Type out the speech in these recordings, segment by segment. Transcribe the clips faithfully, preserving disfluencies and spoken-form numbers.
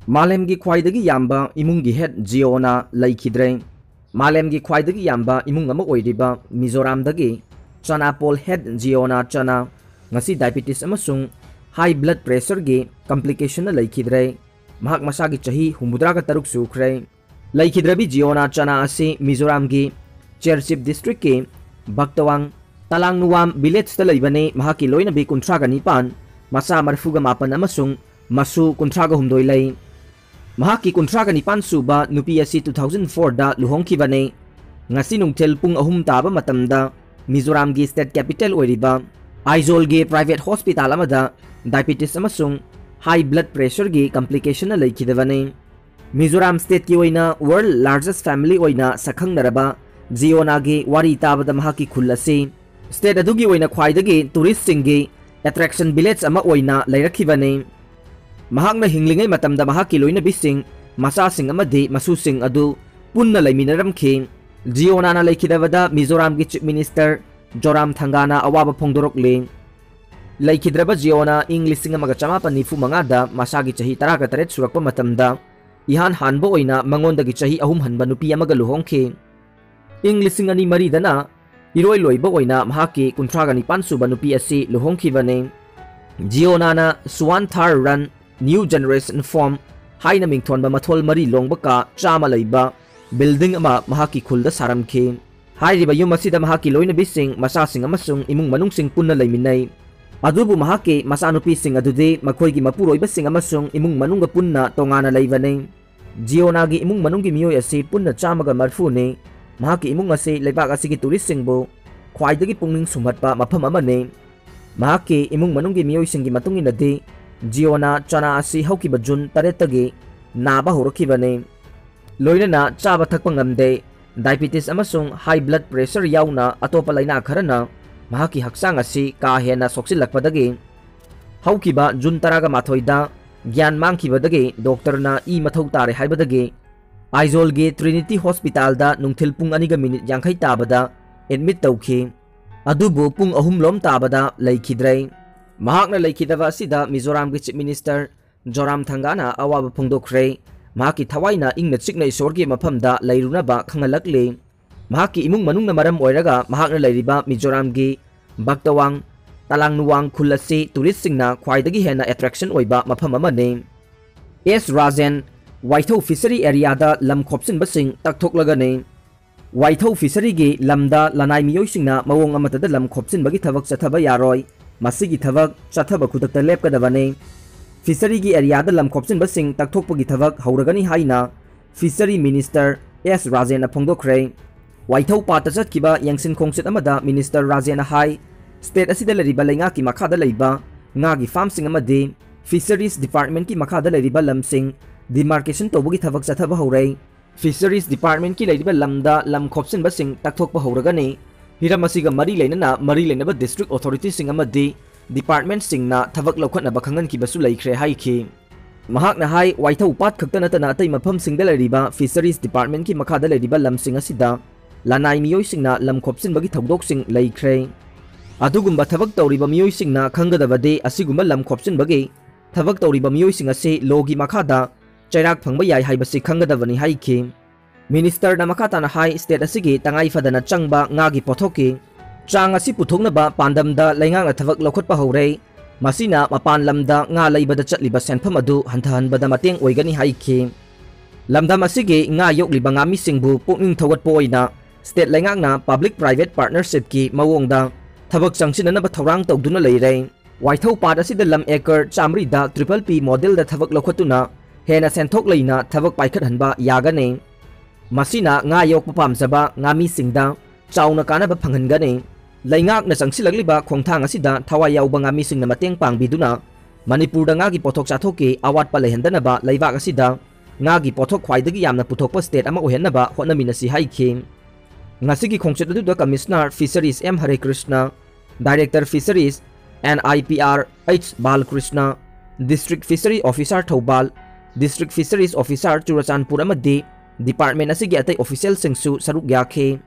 ꯃꯥꯂꯦꯝꯒꯤ ꯈ꯭ꯋꯥꯏꯗꯒꯤ ꯌꯥꯝꯕ ꯏꯃꯨꯡꯒꯤ head ꯖꯤꯑꯣꯅꯥ ꯂꯩꯈꯤꯗ꯭ꯔꯦ꯫ ꯃꯥꯂꯦꯝꯒꯤ ꯈ꯭ꯋꯥꯏꯗꯒꯤ ꯌꯥꯝꯕ ꯏꯃꯨꯡ ꯑꯃ ꯑꯣꯏꯔꯤꯕ ꯃꯤꯖꯣꯔꯥꯝꯗꯒꯤ ꯆꯅꯥ ꯄꯣꯜ head ꯖꯤꯑꯣꯅꯥ ꯆꯅꯥ ꯉꯁꯤ diabetes ꯑꯃꯁꯨꯡ high blood pressureꯒꯤ complicationꯅ ꯂꯩꯈꯤꯗ꯭ꯔꯦ꯫ ꯃꯍꯥꯛ ꯃꯁꯥꯒꯤ ꯆꯍꯤ ꯍꯨꯝꯐꯨꯇꯔꯥꯒ ꯇꯔꯨꯛ ꯁꯨꯈ꯭ꯔꯦ꯫ ꯂꯩꯈꯤꯗ꯭ꯔꯕꯤ ꯖꯤꯑꯣꯅꯥ ꯆꯅꯥ ꯑꯁꯤ ꯃꯤꯖꯣꯔꯥꯝꯒꯤ ꯆꯦꯔꯆꯤꯞ districtꯀꯤ ꯚꯛꯇꯋꯥꯡ ꯇꯂꯥꯡꯅꯨꯋꯥꯝ villageꯇ ꯂꯩꯕꯅꯤ꯫ ꯃꯍꯥꯛꯀꯤ ꯂꯣꯏꯅꯕꯤ ꯀꯨꯟꯊ꯭ꯔꯥꯒ ꯅꯤꯄꯥꯟ, ꯃꯆꯥ ꯃꯔꯤꯐꯨꯒ ꯃꯥꯄꯟ ꯑꯃꯁꯨꯡ ꯃꯁꯨ ꯀꯨꯟꯊ꯭ꯔꯥꯒ ꯍꯨꯝꯗꯣꯏ ꯂꯩ꯫ ꯃꯍꯥꯛꯀꯤ ꯀꯨꯟꯊ꯭ꯔꯥꯒ ꯅꯤꯄꯥꯟ ꯁꯨꯕ ꯅꯨꯄꯤ ꯑꯁꯤ two thousand fourꯗ ꯂꯨꯍꯣꯡꯈꯤꯕꯅꯤ꯫ ꯉꯁꯤ ꯅꯨꯡꯊꯤꯜ ꯄꯨꯡ ꯑꯍꯨꯝ ꯇꯥꯕ ꯃꯇꯝꯗ ꯃꯤꯖꯣꯔꯥꯝꯒꯤ state capital ꯑꯣꯏꯔꯤꯕ ꯑꯥꯏꯖꯣꯜꯒꯤ private hospital ꯑꯃꯗ diabetes ꯑꯃꯁꯨꯡ high blood pressureꯒꯤ complicationꯅ ꯂꯩꯈꯤꯗꯕꯅꯤ꯫ ꯃꯤꯖꯣꯔꯥꯝ stateꯀꯤ ꯑꯣꯏꯅ world largest family ꯑꯣꯏꯅ ꯁꯛꯈꯪꯅꯔꯕ ꯖꯤꯑꯣꯅꯥꯒꯤ ꯋꯥꯔꯤ ꯇꯥꯕꯗ ꯃꯍꯥꯛꯀꯤ ꯈꯨꯜ ꯑꯁꯤ state ꯑꯗꯨꯒꯤ ꯑꯣꯏꯅ ꯈ꯭ꯋꯥꯏꯗꯒꯤ touristꯁꯤꯡꯒꯤ attraction village ꯑꯃ ꯑꯣꯏꯅ ꯂꯩꯔꯛꯈꯤꯕꯅꯤ꯫ ꯃꯍꯥꯛꯅ ꯍꯤꯡꯂꯤꯉꯩ ꯃꯇꯝꯗ ꯃꯍꯥꯛꯀꯤ ꯂꯣꯏꯅꯕꯤꯁꯤꯡ, ꯃꯆꯥꯁꯤꯡ ꯑꯃꯗꯤ ꯃꯁꯨꯁꯤꯡ ꯑꯗꯨ ꯄꯨꯟꯅ ꯂꯩꯃꯤꯟꯅꯔꯝꯈꯤ꯫ ꯖꯤꯑꯣꯅꯥꯅ ꯂꯩꯈꯤꯗꯕꯗ ꯃꯤꯖꯣꯔꯥꯝꯒꯤ Chief Minister ꯖꯣꯔꯥꯝ ꯊꯪꯒꯥꯅ ꯑꯋꯥꯕ ꯐꯣꯡꯗꯣꯔꯛꯂꯤ꯫ ꯂꯩꯈꯤꯗ꯭ꯔꯕ ꯖꯤꯑꯣꯅꯥ ꯏꯪ ꯂꯤꯁꯤꯡ ꯑꯃꯒ ꯆꯃꯥꯄꯟ ꯅꯤꯐꯨ ꯃꯉꯥꯗ ꯃꯁꯥꯒꯤ ꯆꯍꯤ ꯇꯔꯥꯒ ꯇꯔꯦꯠ ꯁꯨꯔꯛꯄ ꯃꯇꯝꯗ ꯏꯍꯥꯟ ꯍꯥꯟꯕ ꯑꯣꯏꯅ ꯃꯉꯣꯟꯗꯒꯤ ꯆꯍꯤ ꯑꯍꯨꯝ ꯍꯟꯕ ꯅꯨꯄꯤ ꯑꯃꯒ ꯂꯨꯍꯣꯡꯈꯤ꯫ ꯏꯪ ꯂꯤꯁꯤꯡ ꯑꯅꯤ ꯃꯔꯤꯗꯅ ꯏꯔꯣꯏ ꯂꯣꯏꯕ ꯑꯣꯏꯅ ꯃꯍꯥꯛꯀꯤ ꯀꯨꯟꯊ꯭ꯔꯥꯒ ꯅꯤꯄꯥꯟ ꯁꯨꯕ ꯅꯨꯄꯤ ꯑꯁꯤ ꯂꯨꯍꯣꯡꯈꯤꯕꯅꯤ꯫ ꯖꯤꯑꯣꯅꯥꯅ Swan Thar Run New Generation Form ꯍꯥꯏꯅ ꯃꯤꯡꯊꯣꯟꯕ ꯃꯊꯣꯜ ꯃꯔꯤ ꯂꯣꯡꯕ ꯀꯥ ꯆꯥꯝꯃ ꯂꯩꯕ building ꯑꯃ ꯃꯍꯥꯛꯀꯤ ꯈꯨꯜꯗ ꯁꯥꯔꯝꯈꯤ꯫ ꯍꯥꯏꯔꯤꯕ ꯌꯨꯝ ꯑꯁꯤꯗ ꯃꯍꯥꯛꯀꯤ ꯂꯣꯏꯅꯕꯤꯁꯤꯡ, ꯃꯆꯥꯁꯤꯡ ꯑꯃꯁꯨꯡ ꯏꯃꯨꯡ ꯃꯅꯨꯡꯁꯤꯡ ꯄꯨꯟꯅ ꯂꯩꯃꯤꯟꯅꯩ꯫ ꯑꯗꯨꯕꯨ ꯃꯍꯥꯛꯀꯤ ꯃꯆꯥꯅꯨꯄꯤꯁꯤꯡ ꯑꯗꯨꯗꯤ ꯃꯈꯣꯏꯒꯤ ꯃꯄꯨꯔꯣꯏꯕꯁꯤꯡ ꯑꯃꯁꯨꯡ ꯏꯃꯨꯡ ꯃꯅꯨꯡꯒ ꯄꯨꯟꯅ ꯇꯣꯉꯥꯟꯅ ꯂꯩꯕꯅꯤ꯫ ꯖꯤꯑꯣꯅꯥꯒꯤ ꯏꯃꯨꯡ ꯃꯅꯨꯡꯒꯤ ꯃꯤꯑꯣꯏ ꯑꯁꯤ ꯄꯨꯟꯅ ꯆꯥꯝꯃꯒ ꯃꯔꯤꯐꯨꯅꯤ꯫ ꯃꯍꯥꯛꯀꯤ ꯏꯃꯨꯡ ꯑꯁꯤ ꯂꯩꯕꯥꯛ ꯑꯁꯤꯒꯤ touristꯁꯤꯡꯕꯨ ꯈ꯭ꯋꯥꯏꯗꯒꯤ ꯄꯨꯛꯅꯤꯡ ꯁꯨꯝꯍꯠꯄ ꯃꯐꯝ ꯑꯃꯅꯤ꯫ ꯃꯍꯥꯛꯀꯤ ꯏꯃꯨꯡ ꯃꯅꯨꯡꯒꯤ ꯃꯤꯑꯣꯏꯁꯤꯡꯒꯤ ꯃꯇꯨꯡ ꯏꯟꯅꯗꯤ, ꯖꯤꯑꯣꯅꯥ ꯆꯅꯥ ꯑꯁꯤ ꯍꯧꯈꯤꯕ ꯖꯨꯟ ꯇꯔꯦꯠꯇꯒꯤ ꯅꯥꯕ ꯍꯧꯔꯛꯈꯤꯕꯅꯤ꯫ ꯂꯣꯏꯅꯅ ꯆꯥꯕ ꯊꯛꯄ ꯉꯝꯗꯦ꯫ Diabetes ꯑꯃꯁꯨꯡ high blood pressure ꯌꯥꯎꯅ ꯑꯇꯣꯞꯄ ꯂꯥꯏꯅꯥ ꯈꯔꯅ ꯃꯍꯥꯛꯀꯤ ꯍꯛꯆꯥꯡ ꯑꯁꯤ ꯀꯥ ꯍꯦꯟꯅ ꯁꯣꯛꯆꯤꯜꯂꯛꯄꯗꯒꯤ ꯍꯧꯈꯤꯕ ꯖꯨꯟ ꯇꯔꯥꯒ ꯃꯥꯊꯣꯏꯗ ꯒ꯭ꯌꯥꯟ ꯃꯥꯡꯈꯤꯕꯗꯒꯤ doctorꯅ ꯏ ꯃꯊꯧ ꯇꯥꯔꯦ ꯍꯥꯏꯕꯗꯒꯤ ꯑꯥꯏꯖꯣꯜꯒꯤ Trinity Hospitalꯗ ꯅꯨꯡꯊꯤꯜ ꯄꯨꯡ ꯑꯅꯤꯒ minute ꯌꯥꯡꯈꯩ ꯇꯥꯕꯗ admit ꯇꯧꯈꯤ꯫ ꯑꯗꯨꯕꯨ ꯄꯨꯡ ꯑꯍꯨꯝ ꯂꯣꯝ ꯇꯥꯕꯗ ꯂꯩꯈꯤꯗ꯭ꯔꯦ꯫ ꯃꯍꯥꯛꯅ ꯂꯩꯈꯤꯗꯕ ꯑꯁꯤꯗ ꯃꯤꯖꯣꯔꯥꯝꯒꯤ Chief Minister ꯖꯣꯔꯥꯝ ꯊꯪꯒꯥꯅ ꯑꯋꯥꯕ ꯐꯣꯡꯗꯣꯛꯈ꯭ꯔꯦ꯫ ꯃꯍꯥꯛꯀꯤ ꯊꯋꯥꯏꯅ ꯏꯪꯅ ꯆꯤꯛꯅ ꯏꯁꯣꯔꯒꯤ ꯃꯐꯝꯗ ꯂꯩꯔꯨꯅꯕ ꯈꯪꯍꯜꯂꯛꯂꯤ꯫ ꯃꯍꯥꯛꯀꯤ ꯏꯃꯨꯡ ꯃꯅꯨꯡꯅ ꯃꯔꯝ ꯑꯣꯏꯔꯒ ꯃꯍꯥꯛꯅ ꯂꯩꯔꯤꯕ ꯃꯤꯖꯣꯔꯥꯝꯒꯤ ꯕꯛꯇꯋꯥꯡ, ꯇꯂꯥꯡꯅꯨꯋꯥꯡ ꯈꯨꯜ ꯑꯁꯤ ꯇꯨꯔꯤꯁꯁꯤꯡꯅ ꯈ꯭ꯋꯥꯏꯗꯒꯤ ꯍꯦꯟꯅ ꯑꯦꯇ꯭ꯔꯦꯛꯁꯟ ꯑꯣꯏꯕ ꯃꯐꯝ ꯑꯃꯅꯤ꯫ ꯑꯦꯁ ꯔꯥꯖꯦꯟ, ꯋꯥꯏꯊꯧ ꯐꯤꯁꯔꯤ ꯑꯦꯔꯤꯌꯥꯗ ꯂꯝ ꯈꯣꯞꯆꯤꯟꯕꯁꯤꯡ ꯇꯛꯊꯣꯛꯂꯒꯅꯤ꯫ ꯋꯥꯏꯊꯧ ꯐꯤꯁꯔꯤꯒꯤ ꯂꯝꯗ ꯂꯅꯥꯏ ꯃꯤꯑꯣꯏꯁꯤꯡꯅ ꯃꯑꯣꯡ ꯑꯃꯠꯇꯗ ꯂꯝ ꯈꯣꯞꯆꯤꯟꯕꯒꯤ ꯊꯕꯛ ꯆꯠꯊꯕ ꯌꯥꯔꯣꯏ꯫ ꯃꯁꯤꯒꯤ ꯊꯕꯛ ꯆꯠꯊꯕ ꯈꯨꯗꯛꯇ ꯂꯦꯞꯀꯗꯕꯅꯤ꯫ ꯐꯤꯁꯔꯤꯒꯤ ꯑꯦꯔꯤꯌꯥꯗ ꯂꯝ ꯈꯣꯞꯆꯤꯟꯕꯁꯤꯡ ꯇꯛꯊꯣꯛꯄꯒꯤ ꯊꯕꯛ ꯍꯧꯔꯒꯅꯤ ꯍꯥꯏꯅ ꯐꯤꯁꯔꯤ ꯃꯤꯅꯤꯁꯇꯔ ꯑꯦꯁ ꯔꯥꯖꯦꯟꯅ ꯐꯣꯡꯗꯣꯛꯈ꯭ꯔꯦ꯫ ꯋꯥꯏꯊꯧ ꯄꯥꯠꯇ ꯆꯠꯈꯤꯕ ꯌꯦꯡꯁꯤꯟ ꯈꯣꯡꯆꯠ ꯑꯃꯗ ꯃꯤꯅꯤꯁꯇꯔ ꯔꯥꯖꯦꯟꯅ ꯍꯥꯏ, ꯁ꯭ꯇꯦꯠ ꯑꯁꯤꯗ ꯂꯩꯔꯤꯕ ꯂꯩꯉꯥꯛꯀꯤ ꯃꯈꯥꯗ ꯂꯩꯕ ꯉꯥꯒꯤ ꯐꯥꯔꯝꯁꯤꯡ ꯑꯃꯗꯤ ꯐꯤꯁꯔꯤꯁ ꯗꯤꯄꯥꯔꯠꯃꯦꯟꯠꯀꯤ ꯃꯈꯥꯗ ꯂꯩꯔꯤꯕ ꯂꯝꯁꯤꯡ ꯗꯤꯃꯥꯔꯀꯦꯁꯟ ꯇꯧꯕꯒꯤ ꯊꯕꯛ ꯆꯠꯊꯕ ꯍꯧꯔꯦ꯫ ꯐꯤꯁꯔꯤꯁ ꯗꯤꯄꯥꯔꯠꯃꯦꯟꯠꯀꯤ ꯂꯩꯔꯤꯕ ꯂꯝꯗ ꯂꯝ ꯈꯣꯞꯆꯤꯟꯕꯁꯤꯡ ꯇꯛꯊꯣꯛꯄ ꯍꯧꯔꯒꯅꯤ꯫ ꯍꯤꯔꯝ ꯑꯁꯤꯒ ꯃꯔꯤ ꯂꯩꯅꯅ ꯃꯔꯤ ꯂꯩꯅꯕ ꯗꯤꯁꯇ꯭ꯔꯤꯛ ꯑꯣꯊꯣꯔꯤꯇꯤꯁꯤꯡ ꯑꯃꯗꯤ ꯗꯤꯄꯥꯔꯠꯃꯦꯟꯠꯁꯤꯡꯅ ꯊꯕꯛ ꯂꯧꯈꯠꯅꯕ ꯈꯪꯍꯟꯈꯤꯕꯁꯨ ꯂꯩꯈ꯭ꯔꯦ ꯍꯥꯏꯈꯤ꯫ ꯃꯍꯥꯛꯅ ꯍꯥꯏ, ꯋꯥꯏꯊꯧ ꯄꯥꯠ ꯈꯛꯇ ꯅꯠꯇꯅ ꯑꯇꯩ ꯃꯐꯝꯁꯤꯡꯗ ꯂꯩꯔꯤꯕ ꯐꯤꯁꯔꯤꯁ ꯗꯤꯄꯥꯔꯠꯃꯦꯟꯠꯀꯤ ꯃꯈꯥꯗ ꯂꯩꯔꯤꯕ ꯂꯝꯁꯤꯡ ꯑꯁꯤꯗ ꯂꯅꯥꯏ ꯃꯤꯑꯣꯏꯁꯤꯡꯅ ꯂꯝ ꯈꯣꯞꯆꯤꯟꯕꯒꯤ ꯊꯧꯗꯣꯛꯁꯤꯡ ꯂꯩꯈ꯭ꯔꯦ꯫ ꯑꯗꯨꯒꯨꯝꯕ ꯊꯕꯛ ꯇꯧꯔꯤꯕ ꯃꯤꯑꯣꯏꯁꯤꯡꯅ ꯈꯪꯒꯗꯕꯗꯤ ꯑꯁꯤꯒꯨꯝꯕ ꯂꯝ ꯈꯣꯞꯆꯤꯟꯕꯒꯤ ꯊꯕꯛ ꯇꯧꯔꯤꯕ ꯃꯤꯑꯣꯏꯁꯤꯡ ꯑꯁꯤ ꯂꯣꯒꯤ ꯃꯈꯥꯗ ꯆꯩꯔꯥꯛ ꯐꯪꯕ ꯌꯥꯏ ꯍꯥꯏꯕꯁꯤ ꯈꯪꯒꯗꯕꯅꯤ ꯍꯥꯏꯈꯤ꯫ ꯃꯤꯅꯤꯁꯇꯔꯅ ꯃꯈꯥ ꯇꯥꯅ ꯍꯥꯏ, ꯁ꯭ꯇꯦꯠ ꯑꯁꯤꯒꯤ ꯇꯉꯥꯏ ꯐꯗꯅ ꯆꯪꯕ ꯉꯥꯒꯤ ꯄꯣꯠꯊꯣꯛꯀꯤ ꯆꯥꯡ ꯑꯁꯤ ꯄꯨꯊꯣꯛꯅꯕ ꯄꯥꯟꯗꯝꯗ ꯂꯩꯉꯥꯛꯅ ꯊꯕꯛ ꯂꯧꯈꯠꯄ ꯍꯧꯔꯦ꯫ ꯃꯁꯤꯅ ꯃꯄꯥꯟ ꯂꯝꯗ ꯉꯥ ꯂꯩꯕꯗ ꯆꯠꯂꯤꯕ ꯁꯦꯟꯐꯝ ꯑꯗꯨ ꯍꯟꯊꯍꯟꯕꯗ ꯃꯇꯦꯡ ꯑꯣꯏꯒꯅꯤ ꯍꯥꯏꯈꯤ꯫ ꯂꯝꯗꯝ ꯑꯁꯤꯒꯤ ꯉꯥ ꯌꯣꯛꯂꯤꯕ ꯉꯥꯃꯤꯁꯤꯡꯕꯨ ꯄꯨꯛꯅꯤꯡ ꯊꯧꯒꯠꯄ ꯑꯣꯏꯅ ꯁ꯭ꯇꯦꯠ ꯂꯩꯉꯥꯛꯅ ꯄꯕ꯭ꯂꯤꯛ ꯄ꯭ꯔꯥꯏꯚꯦꯠ ꯄꯥꯔꯠꯅꯔꯁꯤꯞꯀꯤ ꯃꯑꯣꯡꯗ ꯊꯕꯛ ꯆꯪꯁꯤꯟꯅꯅꯕ ꯊꯧꯔꯥꯡ ꯇꯧꯗꯨꯅ ꯂꯩꯔꯦ꯫ ꯋꯥꯏꯊꯧ ꯄꯥꯠ ꯑꯁꯤꯗ ꯂꯝ ꯑꯦꯀꯔ ꯆꯥꯃꯔꯤꯗ ꯇ꯭ꯔꯤꯄꯜ ꯄꯤ ꯃꯣꯗꯦꯜꯗ ꯊꯕꯛ ꯂꯧꯈꯠꯇꯨꯅ ꯍꯦꯟꯅ ꯁꯦꯟꯊꯣꯛ ꯂꯩꯅ ꯊꯕꯛ ꯄꯥꯏꯈꯠꯍꯟꯕ ꯌꯥꯒꯅꯤ꯫ ꯃꯁꯤꯅ ꯉꯥ ꯌꯣꯛꯄ ꯄꯥꯝꯖꯕ ꯉꯥꯃꯤꯁꯤꯡꯗ ꯆꯥꯎꯅ ꯀꯥꯟꯅꯕ ꯐꯪꯍꯟꯒꯅꯤ꯫ ꯂꯩꯉꯥꯛꯅ ꯆꯪꯁꯤꯜꯂꯛꯂꯤꯕ ꯈꯣꯡꯊꯥꯡ ꯑꯁꯤꯗ ꯊꯋꯥꯏ ꯌꯥꯎꯕ ꯉꯥꯃꯤꯁꯤꯡꯅ ꯃꯇꯦꯡ ꯄꯥꯡꯕꯤꯗꯨꯅ ꯃꯅꯤꯄꯨꯔꯗ ꯉꯥꯒꯤ ꯄꯣꯠꯊꯣꯛ ꯆꯥꯊꯣꯛꯀꯤ ꯑꯋꯥꯠꯄ ꯂꯩꯍꯟꯗꯅꯕ ꯂꯩꯕꯥꯛ ꯑꯁꯤꯗ ꯉꯥꯒꯤ ꯄꯣꯠꯊꯣꯛ ꯈ꯭ꯋꯥꯏꯗꯒꯤ ꯌꯥꯝꯅ ꯄꯨꯊꯣꯛꯄ ꯁ꯭ꯇꯦꯠ ꯑꯃ ꯑꯣꯏꯍꯟꯅꯕ ꯍꯣꯠꯅꯃꯤꯟꯅꯁꯤ ꯍꯥꯏꯈꯤ꯫ ꯉꯁꯤꯒꯤ ꯈꯣꯡꯆꯠ ꯑꯗꯨꯗ commissioner fisheries M Harekrishna, director fisheries N I P R H Balakrishna, district fishery officer Thoubal, district fisheries officer Churachandpur ꯑꯃꯗꯤ ꯗꯤꯄꯥꯔꯠꯃꯦꯟꯠ ꯑꯁꯤꯒꯤ ꯑꯇꯩ ꯑꯣꯐꯤꯁꯤꯌꯦꯜꯁꯤꯡꯁꯨ ꯁꯔꯨꯛ ꯌꯥꯈꯤ꯫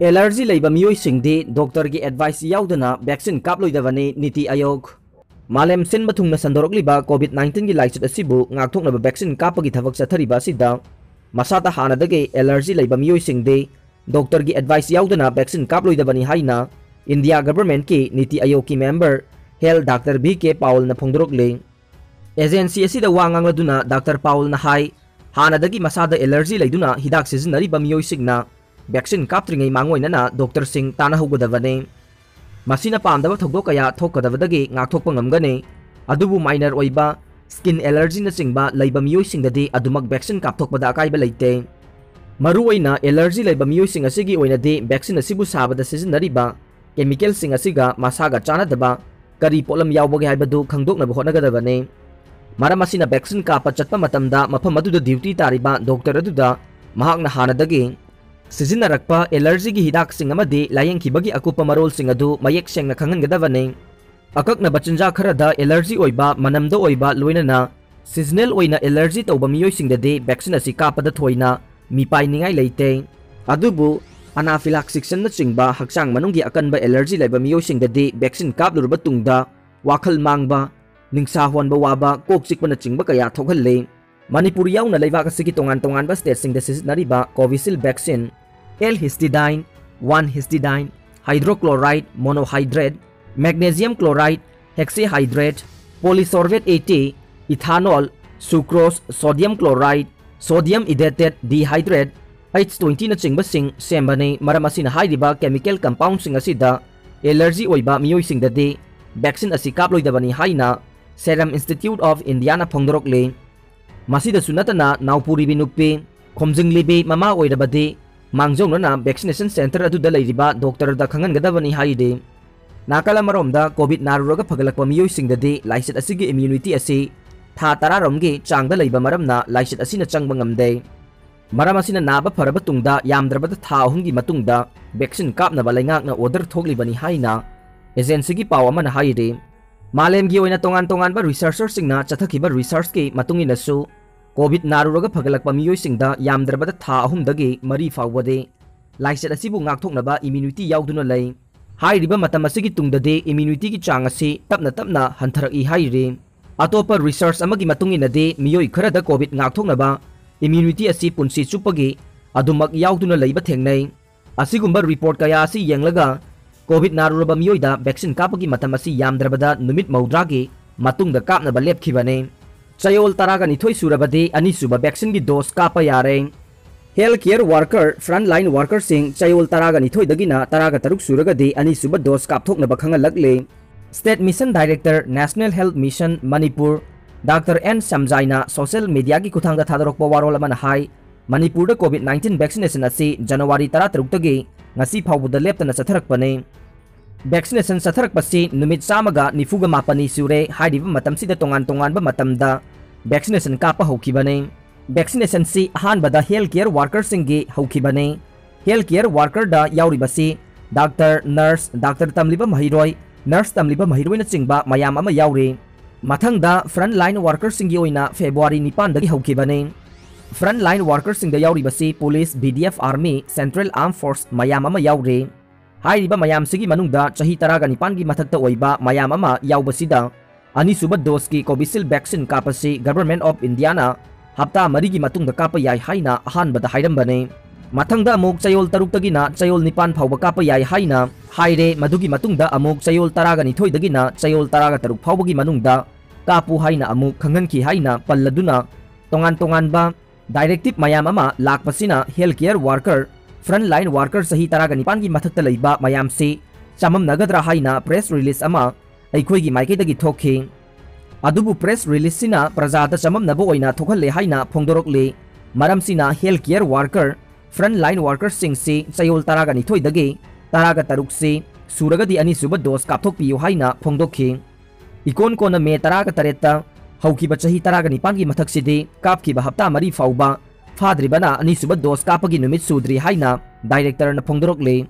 ꯑꯦꯂꯔꯖꯤ ꯂꯩꯕ ꯃꯤꯑꯣꯏꯁꯤꯡꯗꯤ ꯗꯣꯛꯇꯔꯒꯤ ꯑꯦꯗꯚꯥꯏꯁ ꯌꯥꯎꯗꯅ ꯚꯦꯛꯁꯤꯟ ꯀꯥꯞꯂꯣꯏꯗꯕꯅꯤ, ꯅꯤꯇꯤ ꯑꯥꯌꯣꯒ꯫ ꯃꯥꯂꯦꯝ ꯁꯤꯟꯕ ꯊꯨꯡꯅ ꯁꯟꯗꯣꯔꯛꯂꯤꯕ COVID nineteen ꯒꯤ ꯂꯥꯏꯆꯠ ꯑꯁꯤꯕꯨ ꯉꯥꯛꯊꯣꯛꯅꯕ vaccine ꯀꯥꯞꯄꯒꯤ ꯊꯕꯛ ꯆꯠꯊꯔꯤꯕ ꯑꯁꯤꯗ ꯃꯁꯥꯗ ꯍꯥꯟꯅꯗꯒꯤ allergy ꯂꯩꯕ ꯃꯤꯑꯣꯏꯁꯤꯡꯗꯤ doctor ꯒꯤ advice ꯌꯥꯎꯗꯅ vaccine ꯀꯥꯞꯂꯣꯏꯗꯕꯅꯤ ꯍꯥꯏꯅ India government ꯀꯤ ꯅꯤꯇꯤ ꯑꯥꯌꯣꯒ ꯀꯤ member health doctor ꯚꯤ ꯀꯦ ꯄꯥꯎꯜꯅ ꯐꯣꯡꯗꯣꯔꯛꯂꯤ꯫ Agency ꯑꯁꯤꯗ ꯋꯥ ꯉꯥꯡꯂꯗꯨꯅ doctor ꯄꯥꯎꯜꯅ ꯍꯥꯏ, ꯍꯥꯟꯅꯗꯒꯤ ꯃꯁꯥꯗ allergy ꯂꯩꯗꯨꯅ ꯍꯤꯗꯥꯛ ꯁꯤꯖꯤꯟꯅꯔꯤꯕ ꯃꯤꯑꯣꯏꯁꯤꯡꯅ vaccine ꯀꯥꯞꯇ꯭ꯔꯤꯉꯩ ꯃꯥꯡꯑꯣꯏꯅꯅ doctor ꯁꯤꯡ ꯇꯥꯟꯅꯍꯧꯒꯗꯕꯅꯤ꯫ ꯃꯁꯤꯅ ꯄꯥꯝꯗꯕ ꯊꯧꯗꯣꯛ ꯀꯌꯥ ꯊꯣꯛꯀꯗꯕꯗꯒꯤ ꯉꯥꯛꯊꯣꯛꯄ ꯉꯝꯒꯅꯤ꯫ ꯑꯗꯨꯕꯨ minor ꯑꯣꯏꯕ skin allergy ꯅꯆꯤꯡꯕ ꯂꯩꯕ ꯃꯤꯑꯣꯏꯁꯤꯡꯗꯗꯤ ꯑꯗꯨꯃꯛ vaccine ꯀꯥꯞꯊꯣꯛꯄꯗ ꯑꯀꯥꯏꯕ ꯂꯩꯇꯦ꯫ ꯃꯔꯨꯑꯣꯏꯅ allergy ꯂꯩꯕ ꯃꯤꯑꯣꯏꯁꯤꯡ ꯑꯁꯤꯒꯤ ꯑꯣꯏꯅꯗꯤ vaccine ꯑꯁꯤꯕꯨ ꯁꯥꯕꯗ ꯁꯤꯖꯤꯟꯅꯔꯤꯕ chemical ꯁꯤꯡ ꯑꯁꯤꯒ ꯃꯁꯥꯒ ꯆꯥꯟꯅꯗꯕ ꯀꯔꯤ ꯄꯣꯠꯂꯝ ꯌꯥꯎꯕꯒꯦ ꯍꯥꯏꯕꯗꯨ ꯈꯪꯗꯣꯛꯅꯕ ꯍꯣꯠꯅꯒꯗꯕꯅꯤ꯫ ꯃꯔꯝ ꯑꯁꯤꯅ vaccine ꯀꯥꯞꯄ ꯆꯠꯄ ꯃꯇꯝꯗ ꯃꯐꯝ ꯑꯗꯨꯗ duty ꯇꯥꯔꯤꯕ doctor ꯑꯗꯨꯗ ꯃꯍꯥꯛꯅ ꯍꯥꯟꯅꯗꯒꯤ ꯁꯤꯖꯤꯟꯅꯔꯛꯄ allergy ꯒꯤ ꯍꯤꯗꯥꯛꯁꯤꯡ ꯑꯃꯗꯤ ꯂꯥꯌꯦꯡꯈꯤꯕꯒꯤ ꯑꯀꯨꯞꯄ ꯃꯔꯣꯜꯁꯤꯡ ꯑꯗꯨ ꯃꯌꯦꯛ ꯁꯦꯡꯅ ꯈꯪꯍꯟꯒꯗꯕꯅꯤ꯫ ꯑꯀꯛꯅꯕ ꯆꯤꯟꯖꯥꯛ ꯈꯔꯗ allergy ꯑꯣꯏꯕ, ꯃꯅꯝꯗ ꯑꯣꯏꯕ, ꯂꯣꯏꯅꯅ seasonal ꯑꯣꯏꯅ allergy ꯇꯧꯕ ꯃꯤꯑꯣꯏꯁꯤꯡꯗꯗꯤ vaccine ꯑꯁꯤ ꯀꯥꯞꯄꯗ ꯊꯣꯏꯅ ꯃꯤꯄꯥꯏꯅꯤꯡꯉꯥꯏ ꯂꯩꯇꯦ꯫ ꯑꯗꯨꯕꯨ anaphylaxis ꯅꯆꯤꯡꯕ ꯍꯛꯆꯥꯡ ꯃꯅꯨꯡꯒꯤ ꯑꯀꯟꯕ allergy ꯂꯩꯕ ꯃꯤꯑꯣꯏꯁꯤꯡꯗꯗꯤ vaccine ꯀꯥꯞꯂꯨꯔꯕ ꯇꯨꯡꯗ ꯋꯥꯈꯜ ꯃꯥꯡꯕ, ꯅꯤꯡꯁꯥ ꯍꯣꯟꯕ ꯋꯥꯕ, ꯀꯣꯛ ꯆꯤꯛꯄꯅꯆꯤꯡꯕ ꯀꯌꯥ ꯊꯣꯛꯍꯜꯂꯤ꯫ ꯃꯅꯤꯄꯨꯔ ꯌꯥꯎꯅ ꯂꯩꯕꯥꯛ ꯑꯁꯤꯒꯤ ꯇꯣꯉꯥꯟ ꯇꯣꯉꯥꯟꯕ state ꯁꯤꯡꯗ ꯁꯤꯖꯤꯟꯅꯔꯤꯕ Covishield vaccine, L histidine, one histidine, hydrochloride, monohydrate, magnesium chloride, hexahydrate, polysorbate eighty, ethanol, sucrose, sodium chloride, sodium ethoxide dehydrate, H twenty ꯅꯆꯤꯡꯕꯁꯤꯡ ꯁꯦꯝꯕꯅꯤ꯫ ꯃꯔꯝ ꯑꯁꯤꯅ ꯍꯥꯏꯔꯤꯕ chemical compound ꯁꯤꯡ ꯑꯁꯤꯗ allergy ꯑꯣꯏꯕ ꯃꯤꯑꯣꯏꯁꯤꯡꯗꯗꯤ vaccine ꯑꯁꯤ ꯀꯥꯞꯂꯣꯏꯗꯕꯅꯤ ꯍꯥꯏꯅ Serum Institute of India ꯅ ꯐꯣꯡꯗꯣꯔꯛꯂꯤ꯫ ꯃꯁꯤꯗꯁꯨ ꯅꯠꯇꯅ ꯅꯥꯎꯄꯨꯔꯤꯕꯤ ꯅꯨꯄꯤ, ꯈꯣꯝꯖꯤꯡꯂꯤꯕꯤ ꯃꯃꯥ ꯑꯣꯏꯔꯕꯗꯤ ꯃꯥꯡꯖꯧꯅꯅ vaccination center ꯑꯗꯨꯗ ꯂꯩꯔꯤꯕ doctor ꯗ ꯈꯪꯍꯟꯒꯗꯕꯅꯤ ꯍꯥꯏꯔꯤ꯫ ꯅꯥꯀꯜ ꯑꯃꯔꯣꯝꯗ COVID ꯅꯥꯔꯨꯔꯒ ꯐꯒꯠꯂꯛꯄ ꯃꯤꯑꯣꯏꯁꯤꯡꯗꯗꯤ ꯂꯥꯏꯆꯠ ꯑꯁꯤꯒꯤ immunity ꯑꯁꯤ ꯊꯥ ꯇꯔꯥ ꯔꯣꯝꯒꯤ ꯆꯥꯡꯗ ꯂꯩꯕ ꯃꯔꯝꯅ ꯂꯥꯏꯆꯠ ꯑꯁꯤꯅ ꯆꯪꯕ ꯉꯝꯗꯦ꯫ ꯃꯔꯝ ꯑꯁꯤꯅ ꯅꯥꯕ ꯐꯔꯕ ꯇꯨꯡꯗ ꯌꯥꯝꯗ꯭ꯔꯕꯗ ꯊꯥ ꯑꯍꯨꯝꯒꯤ ꯃꯇꯨꯡꯗ vaccine ꯀꯥꯞꯅꯕ ꯂꯩꯉꯥꯛꯅ order ꯊꯣꯛꯂꯤꯕꯅꯤ ꯍꯥꯏꯅ agency ꯒꯤ ꯄꯥꯎ ꯑꯃꯅ ꯍꯥꯏꯔꯤ꯫ ꯃꯥꯂꯦꯝꯒꯤ ꯑꯣꯏꯅ ꯇꯣꯉꯥꯟ ꯇꯣꯉꯥꯟꯕ researcher ꯁꯤꯡꯅ ꯆꯠꯊꯈꯤꯕ research ꯀꯤ ꯃꯇꯨꯡ ꯏꯟꯅꯁꯨ COVID ꯅꯥꯔꯨꯔꯒ ꯐꯒꯠꯂꯛꯄ ꯃꯤꯑꯣꯏꯁꯤꯡꯗ ꯌꯥꯝꯗ꯭ꯔꯕꯗ ꯊꯥ ꯑꯍꯨꯝꯗꯒꯤ ꯃꯔꯤ ꯐꯥꯎꯕꯗꯤ ꯂꯥꯏꯆꯠ ꯑꯁꯤꯕꯨ ꯉꯥꯛꯊꯣꯛꯅꯕ immunity ꯌꯥꯎꯗꯨꯅ ꯂꯩ꯫ ꯍꯥꯏꯔꯤꯕ ꯃꯇꯝ ꯑꯁꯤꯒꯤ ꯇꯨꯡꯗꯗꯤ immunity ꯒꯤ ꯆꯥꯡ ꯑꯁꯤ ꯇꯞꯅ ꯇꯞꯅ ꯍꯟꯊꯔꯛꯏ ꯍꯥꯏꯔꯤ꯫ ꯑꯇꯣꯞꯄ research ꯑꯃꯒꯤ ꯃꯇꯨꯡ ꯏꯟꯅꯗꯤ, ꯃꯤꯑꯣꯏ ꯈꯔꯗ COVID ꯉꯥꯛꯊꯣꯛꯅꯕ immunity ꯑꯁꯤ ꯄꯨꯟꯁꯤ ꯆꯨꯞꯄꯒꯤ ꯑꯗꯨꯃꯛ ꯌꯥꯎꯗꯨꯅ ꯂꯩꯕ ꯊꯦꯡꯅꯩ꯫ ꯑꯁꯤꯒꯨꯝꯕ report ꯀꯌꯥ ꯑꯁꯤ ꯌꯦꯡꯂꯒ, COVID ꯅꯥꯔꯨꯔꯕ ꯃꯤꯑꯣꯏꯗ vaccine ꯀꯥꯞꯄꯒꯤ ꯃꯇꯝ ꯑꯁꯤ ꯌꯥꯝꯗ꯭ꯔꯕꯗ ꯅꯨꯃꯤꯠ ꯃꯧꯗ꯭ꯔꯥꯒꯤ ꯃꯇꯨꯡꯗ ꯀꯥꯞꯅꯕ ꯂꯦꯞꯈꯤꯕꯅꯤ꯫ ꯆꯌꯣꯜ ꯇꯔꯥꯒ ꯅꯤꯊꯣꯏ ꯁꯨꯔꯕꯗꯤ ꯑꯅꯤꯁꯨꯕ vaccine ꯒꯤ dose ꯀꯥꯞꯄ ꯌꯥꯔꯦ꯫ Health care worker, front line worker ꯁꯤꯡ ꯆꯌꯣꯜ ꯇꯔꯥꯒ ꯅꯤꯊꯣꯏꯗꯒꯤꯅ ꯇꯔꯥꯒ ꯇꯔꯨꯛ ꯁꯨꯔꯒꯗꯤ ꯑꯅꯤꯁꯨꯕ dose ꯀꯥꯞꯊꯣꯛꯅꯕ ꯈꯪꯍꯜꯂꯛꯂꯤ꯫ State Mission Director, National Health Mission, Manipur, doctor N ꯁꯝꯖꯥꯏꯅ social media ꯒꯤ ꯈꯨꯠꯊꯥꯡꯗ ꯊꯥꯗꯣꯔꯛꯄ ꯋꯥꯔꯣꯜ ꯑꯃꯅ ꯍꯥꯏ, ꯃꯅꯤꯄꯨꯔꯗ COVID nineteen vaccination ꯑꯁꯤ ꯖꯅꯋꯥꯔꯤ ꯇꯔꯥꯇꯔꯨꯛꯇꯒꯤ ꯉꯁꯤ ꯐꯥꯎꯕꯗ ꯂꯦꯞꯇꯅ ꯆꯠꯊꯔꯛꯄꯅꯤ꯫ Vaccination ꯆꯠꯊꯔꯛꯄꯁꯤ ꯅꯨꯃꯤꯠ ꯆꯥꯝꯃꯒ ꯅꯤꯐꯨꯒ ꯃꯥꯄꯟꯅꯤ ꯁꯨꯔꯦ꯫ ꯍꯥꯏꯔꯤꯕ ꯃꯇꯝꯁꯤꯗ ꯇꯣꯉꯥꯟ ꯇꯣꯉꯥꯟꯕ ꯃꯇꯝꯗ vaccination ꯀꯥꯞꯄ ꯍꯧꯈꯤꯕꯅꯤ꯫ Vaccination ꯁꯤ ꯑꯍꯥꯟꯕꯗ health care worker ꯁꯤꯡꯒꯤ ꯍꯧꯈꯤꯕꯅꯤ꯫ Health care worker ꯗ ꯌꯥꯎꯔꯤꯕꯁꯤ ꯗꯥꯛꯇꯔ, nurse, ꯗꯥꯛꯇꯔ ꯇꯝꯂꯤꯕ ꯃꯍꯩꯔꯣꯏ, nurse ꯇꯝꯂꯤꯕ ꯃꯍꯩꯔꯣꯏꯅꯆꯤꯡꯕ ꯃꯌꯥꯝ ꯑꯃ ꯌꯥꯎꯔꯤ꯫ ꯃꯊꯪꯗ front line worker ꯁꯤꯡꯒꯤ ꯑꯣꯏꯅ ꯐꯦꯕ꯭ꯔꯨꯋꯥꯔꯤ ꯅꯤꯄꯥꯟꯗꯒꯤ ꯍꯧꯈꯤꯕꯅꯤ꯫ Front line worker ꯁꯤꯡꯗ ꯌꯥꯎꯔꯤꯕꯁꯤ police, V D F, army, central armed force ꯃꯌꯥꯝ ꯑꯃ ꯌꯥꯎꯔꯤ꯫ ꯍꯥꯏꯔꯤꯕ ꯃꯌꯥꯝꯁꯤꯒꯤ ꯃꯅꯨꯡꯗ ꯆꯍꯤ ꯇꯔꯥꯒ ꯅꯤꯄꯥꯟꯒꯤ ꯃꯊꯛꯇ ꯑꯣꯏꯕ ꯃꯌꯥꯝ ꯑꯃ ꯌꯥꯎꯕꯁꯤꯗ, ꯑꯅꯤꯁꯨꯕ dose ꯀꯤ Covishield vaccine ꯀꯥꯞꯄꯁꯤ Government of India ꯅ ꯍꯞꯇꯥ ꯃꯔꯤꯒꯤ ꯃꯇꯨꯡꯗ ꯀꯥꯞꯄ ꯌꯥꯏ ꯍꯥꯏꯅ ꯑꯍꯥꯟꯕꯗ ꯍꯥꯏꯔꯝꯕꯅꯤ꯫ ꯃꯊꯪꯗ ꯑꯃꯨꯛ ꯆꯌꯣꯜ ꯇꯔꯨꯛꯇꯒꯤꯅ ꯆꯌꯣꯜ ꯅꯤꯄꯥꯟ ꯐꯥꯎꯕ ꯀꯥꯞꯄ ꯌꯥꯏ ꯍꯥꯏꯅ ꯍꯥꯏꯔꯦ꯫ ꯃꯗꯨꯒꯤ ꯃꯇꯨꯡꯗ ꯑꯃꯨꯛ ꯆꯌꯣꯜ ꯇꯔꯥꯒ ꯅꯤꯊꯣꯏꯗꯒꯤꯅ ꯆꯌꯣꯜ ꯇꯔꯥꯒ ꯇꯔꯨꯛ ꯐꯥꯎꯕꯒꯤ ꯃꯅꯨꯡꯗ ꯀꯥꯞꯄꯨ ꯍꯥꯏꯅ ꯑꯃꯨꯛ ꯈꯪꯍꯟꯈꯤ ꯍꯥꯏꯅ ꯄꯜꯂꯗꯨꯅ, ꯇꯣꯉꯥꯟ ꯇꯣꯉꯥꯟꯕ directive ꯃꯌꯥꯝ ꯑꯃ ꯂꯥꯛꯄꯁꯤꯅ health care worker, front line worker ꯆꯍꯤ ꯇꯔꯥꯒ ꯅꯤꯄꯥꯟꯒꯤ ꯃꯊꯛꯇ ꯂꯩꯕ ꯃꯌꯥꯝꯁꯤ ꯆꯃꯝꯅꯒꯗ꯭ꯔꯥ ꯍꯥꯏꯅ press release ꯑꯃ ꯑꯩꯈꯣꯏꯒꯤ ꯃꯥꯏꯀꯩꯗꯒꯤ ꯊꯣꯛꯈꯤ꯫ ꯑꯗꯨꯕꯨ press release ꯁꯤꯅ ꯄ꯭ꯔꯖꯥꯗ ꯆꯃꯝꯅꯕ ꯑꯣꯏꯅ ꯊꯣꯛꯍꯜꯂꯦ ꯍꯥꯏꯅ ꯐꯣꯡꯗꯣꯔꯛꯂꯤ꯫ ꯃꯔꯝꯁꯤꯅ health care worker, front line worker ꯁꯤꯡꯁꯤ ꯆꯌꯣꯜ ꯇꯔꯥꯒ ꯅꯤꯊꯣꯏꯗꯒꯤ ꯇꯔꯥꯒ ꯇꯔꯨꯛꯁꯤ ꯁꯨꯔꯒꯗꯤ ꯑꯅꯤꯁꯨꯕ dose ꯀꯥꯞꯊꯣꯛꯄꯤꯌꯨ ꯍꯥꯏꯅ ꯐꯣꯡꯗꯣꯛꯈꯤ꯫ ꯏꯀꯣꯟ ꯀꯣꯟꯅ ꯃꯦ ꯇꯔꯥꯒ ꯇꯔꯦꯠꯇ ꯍꯧꯈꯤꯕ ꯆꯍꯤ ꯇꯔꯥꯒ ꯅꯤꯄꯥꯟꯒꯤ ꯃꯊꯛꯁꯤꯗꯤ ꯀꯥꯞꯈꯤꯕ ꯍꯞꯇꯥ ꯃꯔꯤ ꯐꯥꯎꯕ ꯐꯥꯗ꯭ꯔꯤꯕꯅ ꯑꯅꯤꯁꯨꯕ dose ꯀꯥꯞꯄꯒꯤ ꯅꯨꯃꯤꯠ ꯁꯨꯗ꯭ꯔꯤ ꯍꯥꯏꯅ director ꯅ ꯐꯣꯡꯗꯣꯔꯛꯂꯤ꯫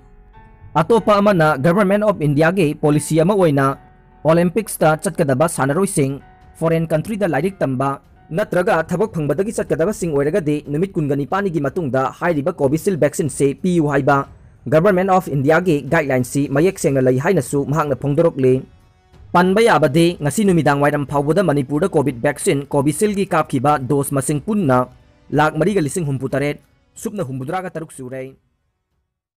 ꯑꯇꯣꯞꯄ ꯑꯃꯅ Government of India ꯒꯤ policy ꯑꯃ ꯑꯣꯏꯅ Olympics ꯇ ꯆꯠꯀꯗꯕ ꯁꯥꯟꯅꯔꯣꯏꯁꯤꯡ, foreign country ꯗ ꯂꯥꯏꯔꯤꯛ ꯇꯝꯕ ꯅꯠꯇ꯭ꯔꯒ ꯊꯕꯛ ꯐꯪꯕꯗꯒꯤ ꯆꯠꯀꯗꯕꯁꯤꯡ ꯑꯣꯏꯔꯒꯗꯤ ꯅꯨꯃꯤꯠ ꯀꯨꯟꯒ ꯅꯤꯄꯥꯟꯅꯤꯒꯤ ꯃꯇꯨꯡꯗ ꯍꯥꯏꯔꯤꯕ Covishield vaccine ꯁꯦ ꯄꯤꯌꯨ ꯍꯥꯏꯕ Government of Indiaꯒꯤ guidelineꯁꯤ ꯃꯌꯦꯛ ꯁꯦꯡꯅ ꯂꯩ ꯍꯥꯏꯅꯁꯨ ꯃꯍꯥꯛꯅ ꯐꯣꯡꯗꯣꯔꯛꯂꯤ꯫ ꯄꯟꯕ ꯌꯥꯕꯗꯤ, ꯉꯁꯤ ꯅꯨꯃꯤꯗꯥꯡ ꯋꯥꯏꯔꯝ ꯐꯥꯎꯕꯗ ꯃꯅꯤꯄꯨꯔꯗ COVID vaccine Covisshieldꯒꯤ ꯀꯥꯞꯈꯤꯕ dose ꯃꯁꯤꯡ ꯄꯨꯟꯅ ꯂꯥꯈ ꯃꯔꯤꯒ ꯂꯤꯁꯤꯡ ꯍꯨꯝꯐꯨ ꯇꯔꯦꯠ ꯁꯨꯞꯅ ꯍꯨꯝꯐꯨꯇꯔꯥꯒ ꯇꯔꯨꯛ ꯁꯨꯔꯦ꯫